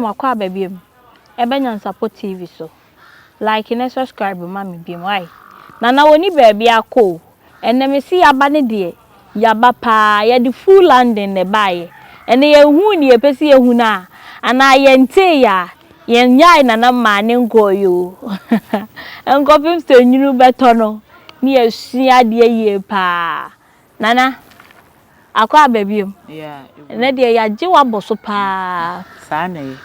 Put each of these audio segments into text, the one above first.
wakɔ aba biom. Ɛbɛ Nyansapɔ TV so. Like ne subscribe ma me biom wai. Nana wɔni baabi akɔ o. Ɛnɛ me se yaba ne deɛ, yaba paa. Yɛde full landing na ɛbaeɛ. Ɛnɛ yɛnhuu deɛ yɛpɛ sɛ yɛhu no a, anaa yɛntee yɛ a, yɛnnyae Nana mmaa ne nkɔeɛ o. Nkɔpem sɛ nwunu bɛtɔ no, ne yɛasua adeɛ yie paa. Nana, akɔ aba biom. Ɛnɛ deɛ yɛagye w'abɔ so paa. Saa na ɛyɛ.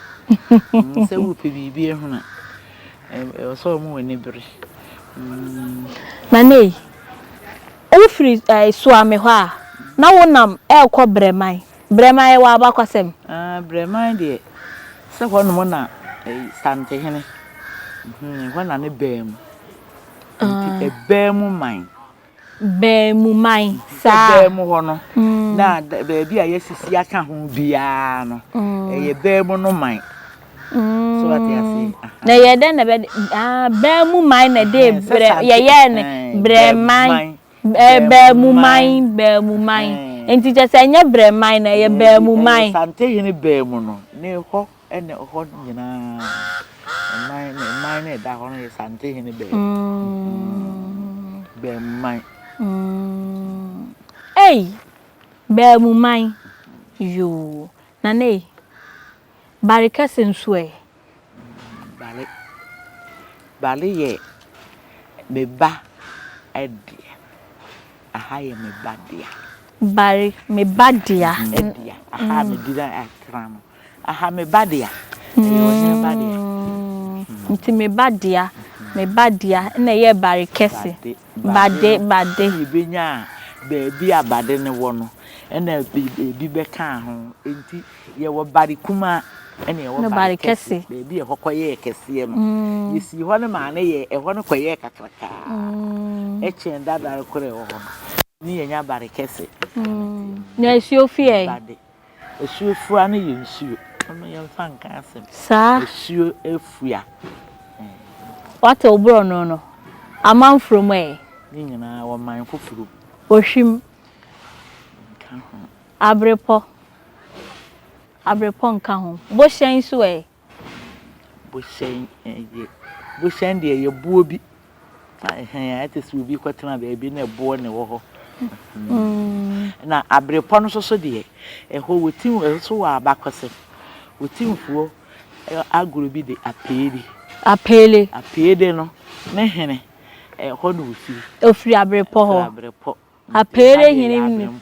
Sɛ wopɛ biribi ahunu a, ɛwɔ sɛ wɔn w'ani bere. Nana yi, wofiri Suame hɔ a, na wonam ɛrekɔ Brɛman. Brɛman ɛwɔ abakɔsɛm? Ah, Brɛman deɛ, sɛ hɔnom na Santehene, hɔ na ne baa mu. Nti ɛbaa mu man. Baamuman, saa. Sɛ baa mu hɔ no, na baabi a yɛasisi aka ho biara no, ɛyɛ baa mu no man. So wate ase? Na ɛyɛ dɛn na bɛde ah baa mu man na ɛde brɛ yɛyɛɛ no brɛman baamuman baamuman nti kyɛ sɛ ɛnyɛ brɛman na ɛyɛ baamuman. Santehene baa mu no, ne hɔ Ɛna ɛhɔ nyinaa, mman no mman no a ɛda hɔ no yɛ Santehene baamu. Baamuman. Ei! Baamuman. Yoo. Nana ei, Bare kɛse nso ɛ? Bare. Bare yɛ me ba dea. Aha yɛ me ba dea. Bare, me ba dea. Dea. Aha a medi na atena no. Aha me ba dea, ɛyɛ ɔhene ba dea. Nti me ba dea, me ba dea na ɛyɛ bare kɛse. Bade, bade. Sɛ yɛbɛnya baabi a bade no wɔ no, ɛna ebi bɛkaa ho. Nti yɛwɔ bare kumaa ɛna yɛwɔ bare kɛse. Baabi a ɛhɔ kɔyɛɛ kɛseɛ no, yɛsii hɔ no maa no yɛɛ, ɛhɔ no kɔyɛɛ kakrakaa. Ɛkyɛn dada no koraa a ɛwɔ hɔ no. Ne yɛnya bare kɛse. Na asuo fi ɛ? Bade. Asuo fua no yɛ nsuo. Ɔno yɛmfa nka asɛm. Saa. Asuo fua. Wate wo borɔno no. Amanforo mu ɛ? Ne nyinaa wɔ man foforɔ mu. Ohwim. Nka ho. Abrepɔ. Abrepɔ nka ho. Bohyɛn nso ɛ? Bohyɛn yɛ bohyɛn deɛ yɛ boɔ bi. Ɛhɛn ayɛ te sɛ obi kɔtena baabi na ɛboɔ na ɛwɔ hɔ. Na abrepɔ no nso so deɛ, ɛhɔ wɔtim ɛhɔ nso wɔ abakɔsɛm. Wɔtimfoɔ agorɔ bi de apeele. Apeele. Apeele no ne hene ɛhɔ na ɔfiri. Ɔfiri abrepɔ hɔ. Ɔfiri abrepɔ. Apeere hene mu.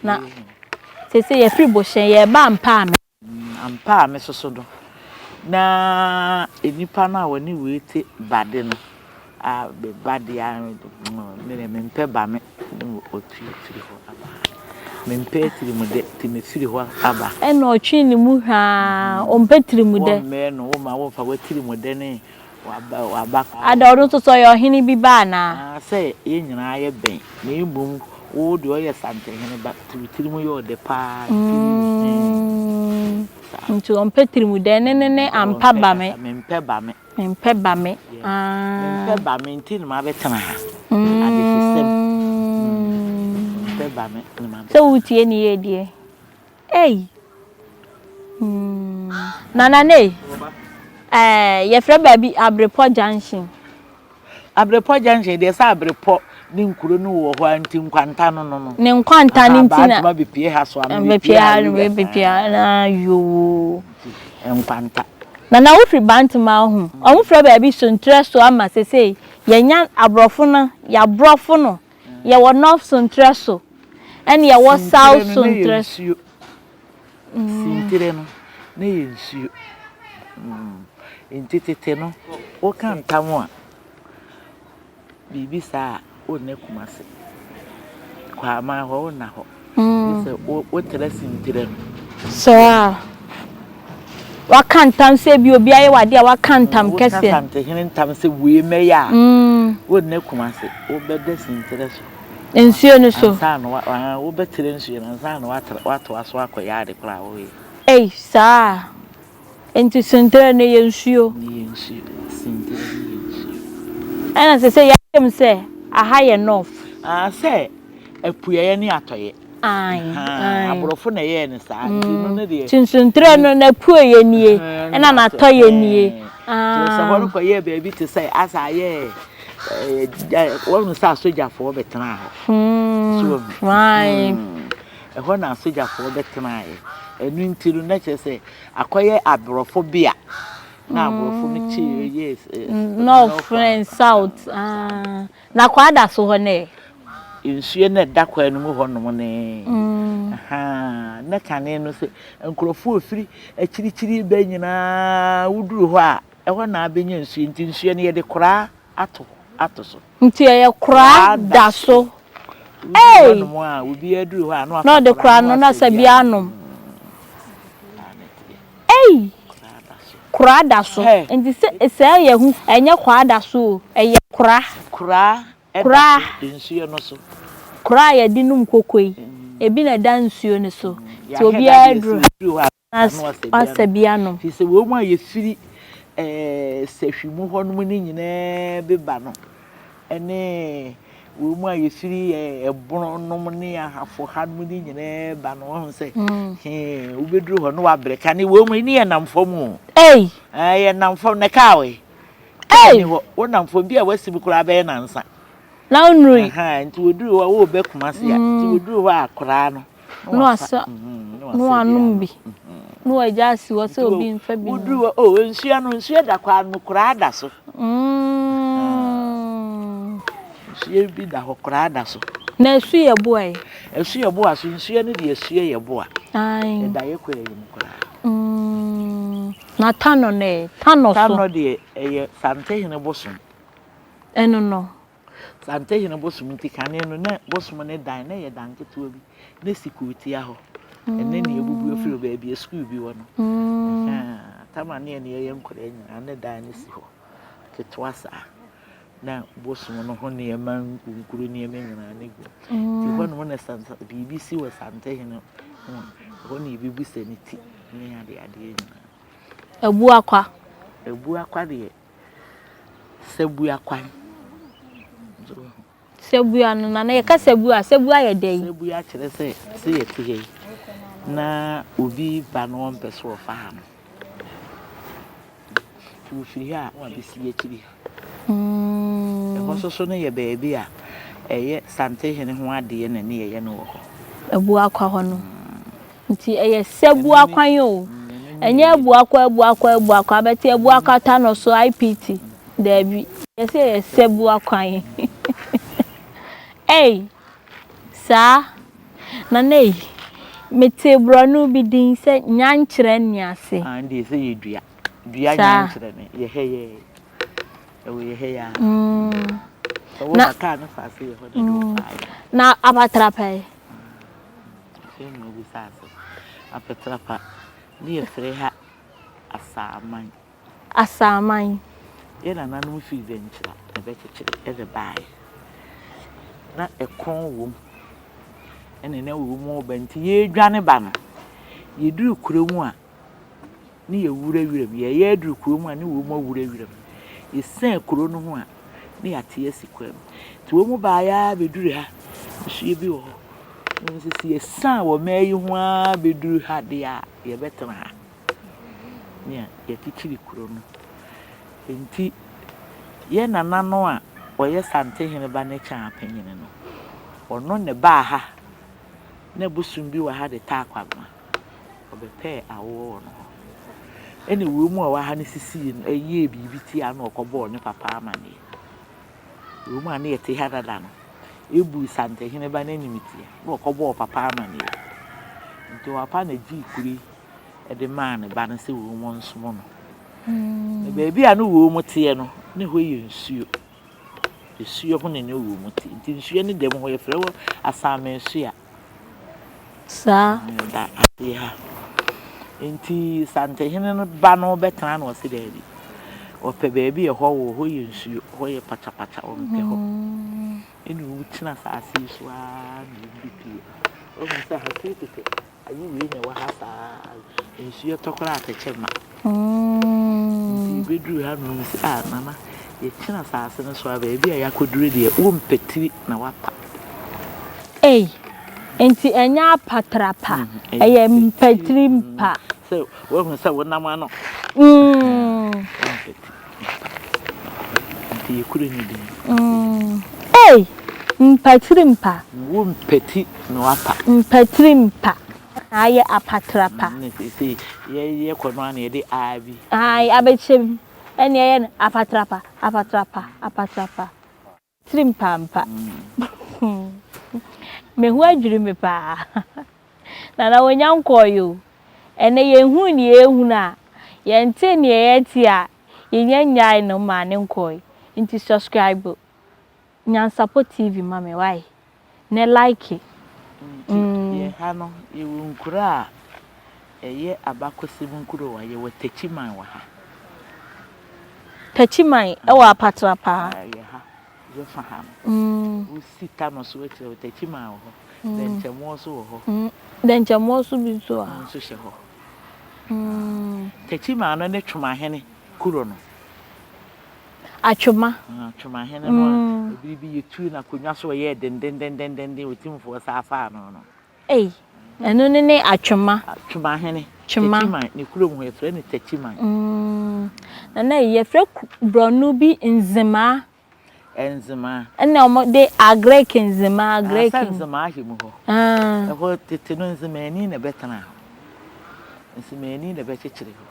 Na sese yɛfiri Bohyɛn yɛreba Ampaame. Ampaame soso no, na nnipa no a wɔne wei te Bade no, a Bade a me deɛ mempɛ Bame na ɔtu firi hɔ aba ha. Mempɛ atirimudɛ nti mefiri hɔ aba. Ɛna ɔtwee ne mu hwaa, ɔmpɛ tirimudɛ. Wɔmmɛn no, woma womfa w'atirimudɛ ne Waba. Ada ɔno nso so ɔyɛ ɔhene bi ba anaa? Aa sɛ yɛn nyinaa yɛ bɛn na mmom wo deɛ ɔyɛ Santehene ba nti wo tirim yɛ ɔdɛ paa nti saa. Nti ɔmpɛ tirimudɛ ne ne ne ampa ba me. Mempɛ ba me. Mempɛ ba me aa. Mempɛ ba me nti na mabɛtena ha. Adehesɛm. Mempɛ ba me na mabɛtena. Sɛ wotie ne yie deɛ. Ei! Mm. Nana Nei, eh, yɛfrɛ baabi Abrepɔ Junction. Abrepɔ Junction deɛ sɛ Abrepɔ ne nkuro no wɔ hɔ a nti nkwanta no no no. Ne nkwanta no nti na. Baantoma bepie ha so a bepie ha no bepie ha na yoo. Nkwanta. Nana wofiri Bantama ho. Wɔn frɛ baabi Sontrɛ so ama sesei yɛnya aborɔfo no yɛaborɔfo no. Yɛwɔ North Sontrɛ so ɛne yɛwɔ South Sontrɛ so. Sintire no ne yɛ nsuo. Nti tete no woka ntam a biribi saa a wonna Kumasi. Kwaman hɔ wonna hɔ. Gye sɛ wotra sintire no. Saa. Waka ntam sɛ bi obi ayɛ wade a waka ntam kɛseɛ. Woka Santehene ntam sɛ wei mɛyɛ a, wonna Kumasi, wobɛda Sinterɛ so. Nsuo no so. Ansa na wobɛtrɛ nsuo no ansa na woatoa so akɔyɛ ade korɔ a woyɛ. Ei, saa? Nti Sinterɛ no yɛ nsuo? Ɛyɛ nsuo, Sinterɛ no yɛ nsuo. Ɛna sɛ sɛ yɛakyɛ mu sɛ aha yɛ North. Ah, sɛ apueɛ ne atɔeɛ. Ae, ae. Aborɔfo na ɛyɛɛ no saa, nti no ne deɛ. Nti nsuntire no n'apueɛ nie, ɛna n'atɔeɛ nie. Kyerɛ sɛ hɔ no kɔyɛɛ baabi te sɛ asa ayɛ wɔn sɛ asogyafoɔ bɛtenaa hɔ. So wɔn. Ae. Ɛhɔ na asogyafoɔ bɛtenaeɛ. Ɛno nti no na kyerɛ sɛ akɔyɛ aborɔfo bea. Na aborɔfo no kyee yɛɛ North and South. Ah. Na kwaa da so hɔ nɛ? Nsuo no a ɛda kwan no mu hɔnom no ahaa, na kane no sɛ nkurɔfoɔ refiri akyirikyiri reba nyinaa woduru hɔ a, ɛhɔ na abɛnya nsuo nti nsuo no yɛde koraa ato ato so. Nti ɛyɛ koraa da so. Ei! Woduru hɔnom a, obiara duru hɔ a na wafa koraa no na na wasa bi anom. Ei! Kora da so. Nti sɛ sɛɛ yɛ hu ɛnyɛ kwaa da so o, ɛyɛ kora. Kora da so nsuo no so. Kora a yɛde nom koko yi, ebi na ɛda nsuo no so. Nti obiara duru hɔ a na wasa bi anom. Firi sɛ wɔn a yɛfiri sahwi mu hɔnom no nyinaa beba no ne wɔn a yɛfiri ɛbono nom ne ahafo ha nom ne nyinaa ba no wɔn sɛ hee wobɛduru hɔ no wabrɛ ka ne wɔn mu ne yɛ nam fam o. Ei. Ɛɛ yɛ nam fam na kaa wɔ yi. Kaa ni hɔ wonam fam bi a wasi mu koraa bɛyɛ nansa. Na wonurui. Nti woduru hɔ a wɔrebɛ Kumasi a nti woduru hɔ a koraa no. Na wasa na wanom bi na wagya asi hɔ sɛ obi mfa bi woduru hɔ oh nsuo no nsuo da kwan no koraa da so nsuo bi da hɔ koraa da so na asu yɛ boa yi asu yɛ boa so nsuo no deɛ asuo yɛ boa ɛda yɛ kɔ yɛ mu koraa na tanɔ no ɛ tanɔ so tanɔ deɛ ɛyɛ santehene bosom ɛno no Santehene bosom nti kane no na bosom no dan na ɛyɛ dan ketewa bi na esi kurotia hɔ. Ɛnɛ nea abubu afiri hɔ baabi a sukuu bi wɔ no. Tama ne ɛne yɛyɛ nkwadaa nyinaa ne dan no si hɔ ketewa saa. Na bosom no ho nneɛma nkunkuru nneɛma nyinaa ne gu. Nti hɔ nom na biribi si wɔ Santehene ho a, ɛhɔ na yɛbɛbusa ne ti ne adeadeɛ nyinaa. Abuakwa. Abuakwa deɛ Sabua kwan. Sabua no nana yɛka sabua a sabua yɛ dɛn? Sabua kyerɛ sɛ sɛ yɛte ha yi na obi ba na ɔmpɛ sɛ ɔfa ha no nti ofiri ha a na wabɛsi akyiri ha. Ɛhɔ nso so no yɛ baabi a ɛyɛ Santehene ho adeɛ na ne yɛyɛ no wɔ hɔ. Abuakwa hɔ no. Nti ɛyɛ Sabua kwan o. Ɛnyɛ Abuakwa Abuakwa Abuakwa abɛte Abuakwa Tanɔ so IPT. Daabi. Yɛse ɛyɛ Sabua kwan. Ei! Saa. Nana ei, metee borɔno bi din sɛ Nyankyerɛ Nniase. Ah, ɛnde ɛsɛ yɛ dua. Dua Nyankyerɛ no, yɛ hɛ yɛ. Ɛwɔ yɛ hɛ yɛ a. Sɛ wɔba kaa no fa ase yɛ hɔ na ɛde wɔ faa yɛ. Na apatrapa yi? Afei na wobisa ase. Apatrapa ne yɛfrɛ ha Asaaman. Asaaman. Yɛn nananom firi Dankyira na ɛbɛkyekyere de baeɛ. Na ɛkɔn wom ɛna na wɔn reba nti yɛredwane ba no, yɛduru kuro mu a, ne yɛwura wiram. Yɛreyɛ aduru kuro mu a, ne wɔn awura wiram. Yɛsiane kuro no ho a, ne yɛate asi kwan mu. Nti wɔn baeɛ ara bɛduru ha, nsuo bi wɔ hɔ. Na wɔn sɛ, sɛ yɛsiane wɔ mmaa yi ho ara bɛduru ha deɛ a, yɛbɛtena ha. Ne yɛkyekyere kuro no. Nti yɛn nana no a ɔyɛ Santehene ba ne Kyaa panin no, ɔno na ɛbaa ha. Na bosom bi wɔ ha de taa Kwabena. Ɔbɛpɛɛ awoɔ wɔ no hɔ. Ɛna wɔ mu a ɔwɔ ha no sisii no, ɛyɛɛ biribi tiaa no na ɔkɔbɔɔ ne papa amaneɛ. Wɔ mu a na yɛte ha dada no, ɛbuu Santehene ba no animtia na ɔkɔbɔɔ papa amaneɛ. Nti papa na gyee kuro yi de maa ne ba no sɛ wɔ mu nsom no. Na baabi a na wɔ mu teɛ no, na ɛhɔ yɛ nsuo. Nsuo ho na na wɔ mu te. Nti nsuo no dɛm hɔ yɛfrɛ hɔ Asamansuya. Saa. Da aseɛ ha. Nti Santehene no ba no bɛtena na ɔse daabi. Ɔpɛ baabi a ɛhɔ wɔ, hɔ yɛ nsuo, hɔ yɛ pakyapakya, ɔmpɛ hɔ. Ɛna ɔtena asase yi so ara na ɔbɛpie. Ɔhu sɛ ha sei tete Ayi wei na ɛwɔ ha saa nsuo tɔ koraa atɛkyɛ ma. Nti yɛbɛduru ha no sɛ ah nana yɛkyene asase no so a baabi a yɛakɔduru deɛ wompɛ tiri na woapa. Ei. Nti ɛnyɛ apatrapa, ɛyɛ mpatiri mpa. Sɛ woahu sɛ wonam ano. Mpatiri mpa. Nti yɛ kuro no din. Ei! Mpatiri mpa. Wo mpati na wapa. Mpatiri mpa na ayɛ apatrapa. Na seesei yɛkɔ no ara na yɛde a bi. Ae, abɛkyɛ mu. Ɛnna ɛyɛ no apatrapa, apatrapa, apatrapa. Tirim pampa. Me ho adwiri me paa. Nana wonya nkɔɔeɛ o. Ɛnɛ yɛnhuu neɛ yɛhunu a, yɛntee neɛ yɛte a, yɛnya nnyae no maa no nkɔɔe. Nti subscribe Nyansapɔ TV ma me wai. Ne like. Nti yɛ ha no yɛwɔ nkuro a ɛyɛ abakɔsɛm nkuro wɔ ha, yɛwɔ Takyiman wɔ ha. Takyiman ɛwɔ Apatra paa. Yɛ ha, yɛ fa ha no. Wosi Tano so akyire hɔ, Takyiman wɔ hɔ, Dɛnkyɛmmoɔ nso wɔ hɔ. Dɛnkyɛmmoɔ nso bi nso wɔ ha. Nso hyɛ hɔ. Takyiman no ne Twomahene kuro no. Atwoma. Atwomahene no a bere bi yɛtuu no akonnwa so ɔyɛɛ dendendendenden Otumfoɔ saa faa no no. Ei, ɛno ne ne Atwoma. Atwomahene. Twoma. Takyiman, ne kurom hɔ yɛfrɛ no Takyiman. Nana yi, yɛfrɛ borɔno bi Nzemaa. Nzemaa. Ɛna wɔde Agric Nzemaa, Agric. Sɛ Nzemaa ahɛ mu hɔ. Ɛhɔ tete no Nzemaani na ɛbɛtena hɔ. Nzemaani na ɛbɛkyekyere hɔ.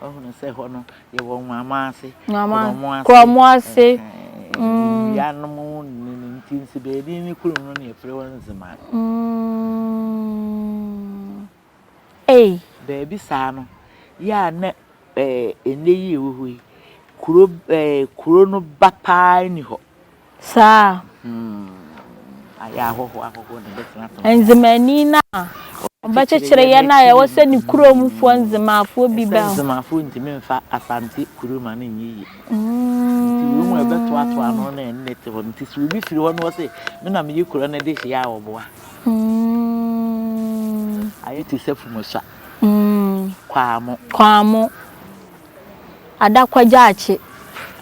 Wahunu sɛ hɔ no yɛwɔ Nwama ase, Korɔmo ase, nnua nom ne ne nti nso baabi ne kurom no na yɛfrɛ hɔ Nzema. Ei. Baabi saa no, yɛ a na ɛnnɛ yi ɛwɔ hɔ yi, kuro kuro no ba paa nni hɔ. Saa. Ayɛ ahɔho ahɔho na ɛbɛtenatena. Nzemani no a ɔbɛkyekyere yɛn a yɛwɔ sɛ ne kuromfoɔ Nzemafoɔ bi bɛ. Sɛ Nzemafoɔ ntumi mfa Asante kurom a na ɛnyɛ yie. Nti wei mu a ɛbɛtoatoa ano na ɛne te hɔ. Nti sɛ obi firi hɔ na ɔse me na meyɛ kuro no de hyeɛ a ɔboa. Ayɛ te sɛ Fumusua. Kwamo. Kwamo. Adakwa Gyaakye.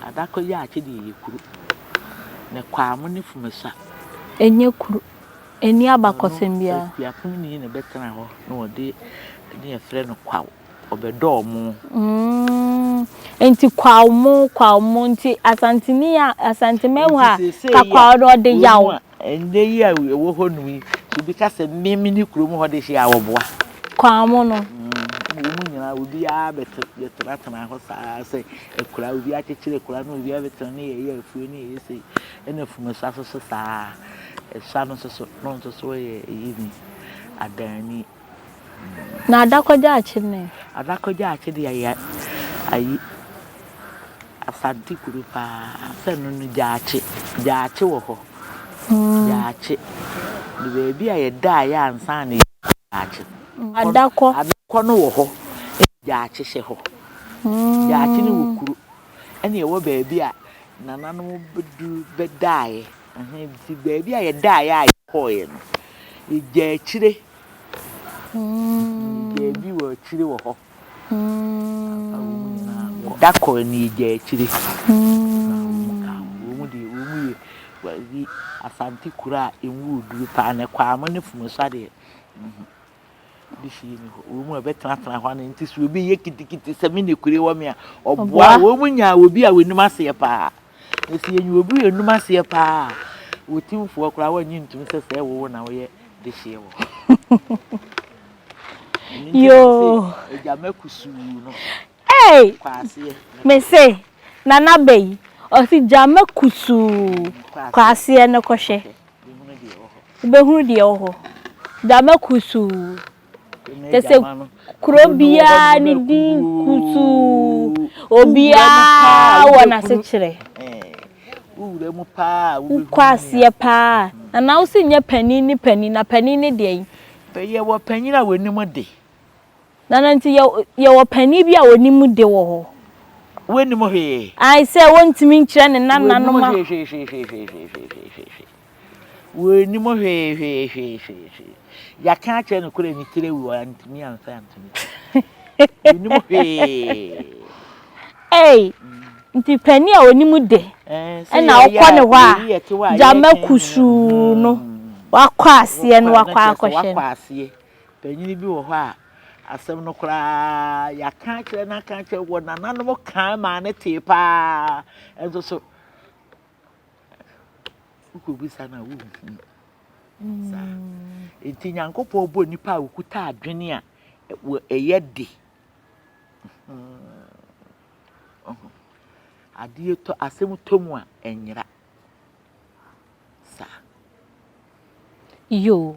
Adakwa Gyaakye deɛ ɛyɛ kuro. Na Kwamo ne Fumasa. Ɛnyɛ kuro. Ɛnni abakɔsɛm biara. Ɔno Akuapemni na ɛbɛtena hɔ na ɔde ne yɛfrɛ no Kwaw. Ɔbɛdɔɔ mo. Mm, nti Kwaw mo, Kwaw mo, nti Asanteni a, Asanteman mu ha, ka Kwaw no ɔde yaw. Ɛnnɛ yi a ɛwɔ hɔnom yi, sɛ obi ka sɛ me mene kurom hɔ dehye a, ɔboa. Kwan mu no. Wɔn nyinaa, obiara bɛte bɛtenatena hɔ saa sɛ akuraa, obiara kyekyere akuraa na obiara bɛtena ne yɛyɛ afuo ne yɛyɛ sei. Ɛna Fumesa nso so saa. Ɛsa no nso so, na ɔno nso so yɛ ɛyi ni, adanni. Na Adakɔ Gyaakye ne? Adakɔ Gyaakye deɛ yɛ ayi Asante kuro paa sɛ no no Gyaakye Gyaakye wɔ hɔ Gyaakye ne baabi a yɛdaeɛ ansa na yɛkɔ Gyaakye Adakɔ Adakɔ no wɔ hɔ ɛna Gyaakye hyɛ hɔ Gyaakye no wɔ kuro ɛna ɛwɔ baabi a nananom bɛduru bɛdaeɛ nti baabi a yɛdaeɛ a yɛkɔeɛ no yɛgyaa akyire Yɛgyaa bi wɔ akyire wɔ hɔ. Amfa wɔn nyinaa ankɔ. Da koro no yɛgyaa akyire. Na wɔn ka ho. Wɔn deɛ wɔn yɛ wɔyi Asante kuro a emu wɔ duru paa. Na Kwamo ne Fumusua deɛ de fie ni hɔ. Wɔn a ɛbɛtenatena hɔ no nti sɛ obi yɛ kitikiti sɛ me na kure wɔ me a ɔboa wɔn nyaa obi a wɔnim aseɛ paa. Na sɛ yɛnya obi a ɔnim aseɛ paa a, otimfoɔ koraa wɔnnye ntom sɛ sɛ wo na woyɛ dehyeɛ wɔ hɔ. Ɛno nti na Yoo. sɛ agyama kusuu no Ei! kɔ aseɛ. Me se, Nana Bɛyi, ɔse gyama kusuu Kɔ kɔ aseɛ no kɔhwɛ. Bɛhunu deɛ ɛwɔ hɔ. Wobɛhunu deɛ ɛwɔ hɔ. Gyama kusuu. Kyerɛ sɛ kuro biara ne din kusuu. Obiara wɔ n'asekyerɛ. Wokɔ aseɛ paa. Nana wo se nyɛ panin ne panin na panin ne deɛn? Yɛwɔ panin a wɔnim de. Nana nti yɛwɔ panin bi a wɔnim de wɔ hɔ? Wɔnnim hwee. Ae sɛ wɔntumi nkyerɛ ne nananom a. Wɔnnim hwee hwee hwee hwee hwee hwee hwee. Wɔnnim hwee hwee hwee hwee hwee. Yɛaka akyerɛ no koraa ne tiri awu wantumi amfa anto ne ti. Wɔnnim hwee. Ei! Nti panin a onim de ɛna wokɔ ne hɔ a, gyama kusuu no wakɔ aseɛ no wakɔ akɔhwɛ no. Panyin bi wɔ hɔ a asɛm no koraa yɛaka akyerɛ no aka akyerɛ wɔ nananom kan maa ne tee paa nso so wokɔbisa no a wonhu saa. Nti Nyankopɔn bɔ nipa a okuta adwene a ɛyɛ de. Adeɛ tɔ asɛm tɔ mu a ɛnyera saa. Yoo,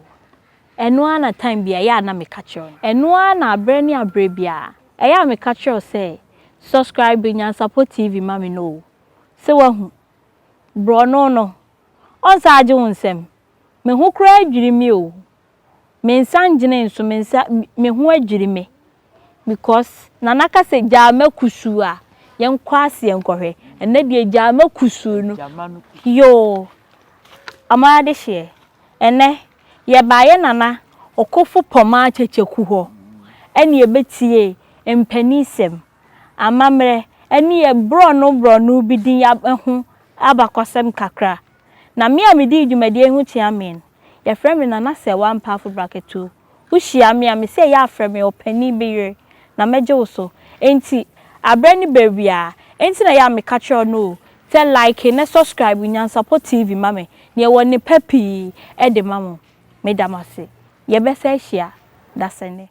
ɛno ara na time biara ɛyɛ a na meka kyerɛ wo. Ɛno ara na aberɛ ne aberɛ biara ɛyɛ a meka kyerɛ wo sɛ subscribe Nyansapɔ TV ma me no o. Sɛ woahu. Borɔno no, ɔnsan agye wo nsam. Me ho koraa adwiri me o. Me nsa ngyene nso me nsa me ho adwiri me because Nana ka sɛ gyaama kusuu a yɛnkɔ aseɛ nkɔhwɛ ɛnɛ deɛ gyaama kusuu no yoo ɔman adehyeɛ ɛnɛ yɛbaeɛ Nana Okofo Pɔmaa Kyekyeku hɔ ɛne yɛbɛtiee mpanisɛm amammerɛ ɛne yɛ borɔno borɔno bi din ho abakɔsɛm kakra na me a medii dwumadie yi ho kyea me no Yɛfrɛ me Nana Serwaa Mpaafo Braketuo. Wo hyia me a, me sɛ yɛ a frɛ me ɔpanin bi yere na mɛgye wo so. Enti, aberɛ ne berɛ biara, enti na yɛ a meka kyerɛ wo no o, sɛ like ne subscribe Nyansapɔ TV ma me, na yɛwɔ nnepa pii de ma mo. Meda mo ase. Yɛbɛsan ahyia dasani.